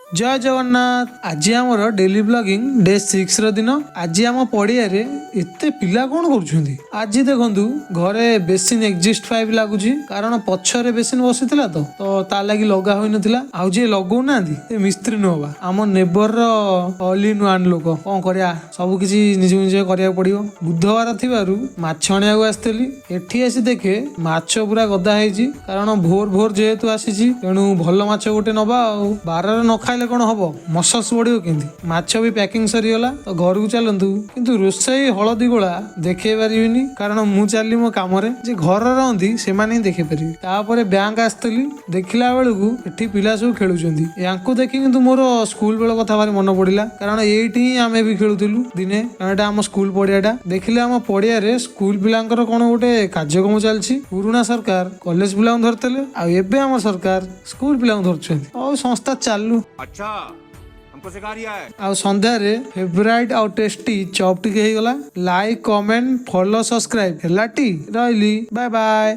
ଜୟ ଜଗନ୍ନାଥ। ଆଜି ଆମର daily blogging day 6ର ଦିନ। ଆଜି ଆମ ପଡ଼ିଆରେ ଏତେ ପିଲା କ'ଣ କରୁଛନ୍ତି? ଆଜି ଦେଖନ୍ତୁ, ଘରେ ବେସିନ୍ ଏକ୍ଜିଷ୍ଟ ପାଇପ୍ ଲାଗୁଛି, କାରଣ ପଛରେ ବେସିନ୍ ବସିଥିଲା ତ ତା ଲାଗି ଲଗା ହୋଇନଥିଲା। ଆଉ ଯିଏ ଲଗଉନାହାନ୍ତି ସେ ମିସ୍ତ୍ରୀ ନୁହଁ ବା, ଆମ ନେବରର ଅଲ୍ ଇନ୍ ୱାନ୍ ଲୋକ। କ'ଣ କରିବା, ସବୁ କିଛି ନିଜକୁ ନିଜେ କରିବାକୁ ପଡ଼ିବ। ବୁଧବାର ଥିବାରୁ ମାଛ ଆଣିବାକୁ ଆସିଥିଲି। ଏଠି ଆସି ଦେଖେ ମାଛ ପୁରା ଗଦା ହେଇଛି, କାରଣ ଭୋର ଭୋର ଯେହେତୁ ଆସିଛି, ତେଣୁ ଭଲ ମାଛ ଗୋଟେ ନବା। ଆଉ ବାରରେ ନ ଖାଇଲେ କ'ଣ ହବ? ମସଲ୍ସ ବଢିବ କେମିତି? ମାଛ ବି ପ୍ୟାକିଂ ସରିଗଲା, ତ ଘରକୁ ଚାଲନ୍ତୁ। କିନ୍ତୁ ରୋଷେଇ ହଳଦୀ ଗୋଳା ଦେଖେଇ ପାରିବିନି, କାରଣ ମୁଁ ଚାଲିଲି ମୋ କାମରେ। ଯେ ଘରେ ରହନ୍ତି ସେମାନେ ହିଁ ଦେଖେଇ ପାରିବେ। ତାପରେ ବ୍ୟାଙ୍କ ଆସିଥିଲି, ଦେଖିଲା ବେଳକୁ ଏଠି ପିଲା ସବୁ ଖେଳୁଛନ୍ତି। ୟାଙ୍କୁ ଦେଖି କିନ୍ତୁ ମୋର ସ୍କୁଲ ବେଳ କଥା ଭାରି ମନେ ପଡିଲା, କାରଣ ଏଇଠି ହିଁ ଆମେ ବି ଖେଳୁଥିଲୁ ଦିନେ, କାରଣ ଏଇଟା ଆମ ସ୍କୁଲ ପଡିଆଟା। ଦେଖିଲେ ଆମ ପଡିଆରେ ସ୍କୁଲ ପିଲାଙ୍କର କ'ଣ ଗୋଟେ କାର୍ଯ୍ୟକ୍ରମ ଚାଲିଛି। ପୁରୁଣା ସରକାର କଲେଜ ପିଲାଙ୍କୁ ଧରିଥିଲେ, ଆଉ ଏବେ ଆମ ସରକାର ସ୍କୁଲ ପିଲାଙ୍କୁ ଧରୁଛନ୍ତି। ଆଉ ସଂସ୍ଥା ଚାଲୁ। अच्छा, हमको सिखा रिया है। ଆଉ ସନ୍ଧ୍ୟାରେ ଫେଭରାଇଟ୍ ଆଉ ଟେଷ୍ଟି ଚପ୍ ଟିକେ ହେଇଗଲା। ଲାଇକ୍, କମେଣ୍ଟ, ଫଲୋ, ସବସ୍କ୍ରାଇବ ହେଲା ଟି। ରହିଲି, ବାଏ ବାଏ।